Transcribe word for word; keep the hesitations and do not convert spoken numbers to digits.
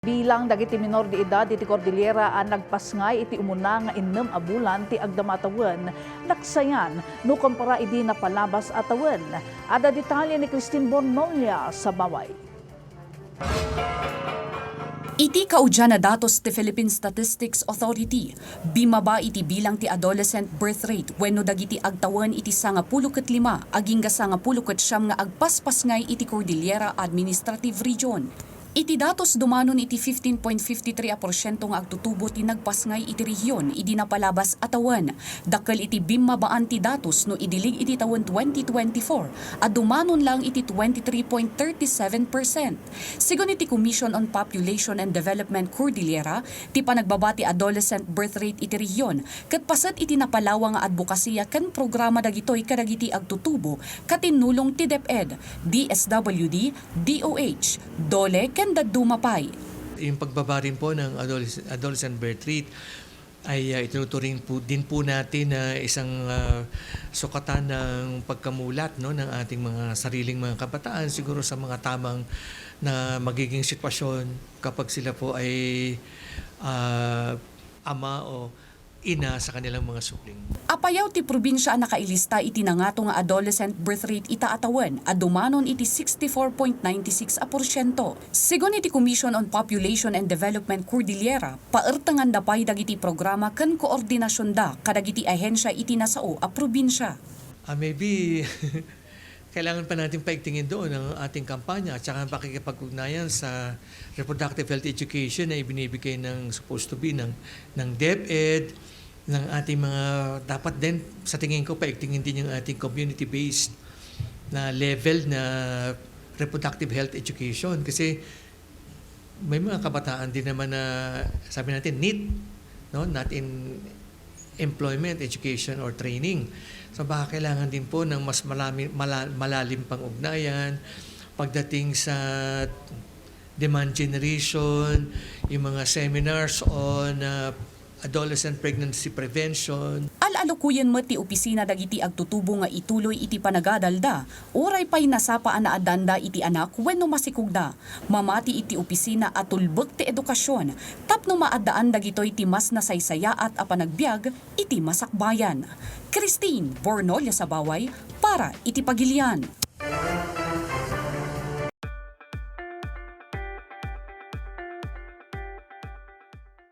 Bilang dagiti minor de edad iti Cordillera a nagpasngay iti umuna nga innem a bulan ti agdama a tawen, naksayan no kumpara idi napalabas a tawen. Adda detalye ni Christine Bornolia Sabaway. Iti kaudian a datos ti Philippine Statistics Authority, bimmaba iti bilang ti adolescent birth rate wenno dagiti agtawen iti sangapulo ket lima agingga sangapulo ket siam nga agpaspasngay iti Cordillera Administrative Region. Iti datos dumanon iti fifteen point fifty three a porsiento nga agtutubo ti nagpasngay iti rehiyon idi napalabas a tawen. Dakkel iti bimmabaan ti datos no idilig iti tawen twenty twenty-four a dumanon laeng iti twenty-three point thirty-seven percent. Sigun iti Commission on Population and Development Cordillera, ti panagbaba ti adolescent birth rate iti rehiyon ket paset iti napalawa nga adbokasiya ken programa dagitoy kadagiti agtutubo katinnulong ti DepEd, D S W D, D O H, DOLE ken dadduma pay. Yung pagbaba rin po ng adoles-, adolescent birth rate ay, ah, itinuturing po, din po natin na isang, ah, sukatan ng pagkamulat, no, ng ating mga sariling mga kabataan siguro sa mga tamang na magiging sitwasyon kapag sila po ay, ah, ama o ina sa kanilang mga subling. Apayaw ti probinsia a nakailista iti nangato nga adolescent birth rate ita a tawen a dumanon iti sixty-four point ninety-six a porsiento. Sigun iti Commission on Population and Development Cordillera, paertenganda pay dagiti programa ken koordinasionda kadagiti ahensia iti nasao a probinsia. Ah, maybe kailangan pa natin paigtingin doon ang ating kampanya at saka ang pakikipag-ugnayan sa reproductive health education na ibinibigay ng, supposed to be, ng, ng DepEd, ng ating mga, dapat din, sa tingin ko, paigtingin din yung ating community-based na level na reproductive health education. Kasi may mga kabataan din naman na, sabi natin, NEET, no? Not in employment, education, or training. So, baka kailangan din po ng mas malami-, mala-, malalim pang ugnayan pagdating sa demand generation, yung mga seminars on, uh, adolescent pregnancy prevention. Al-alukuyen met ti opisina dagiti agtutubo nga ituloy iti panagadalda, uray pay nasapa a naadanda iti anak wenno masikogda. Mamati iti opisina a tulbek ti edukasyon tapno maaddaan dagitoy ti mas nasaysayaat a panagbiag iti masakbayan. Christine Bornolia Sabaway para iti Pagilian.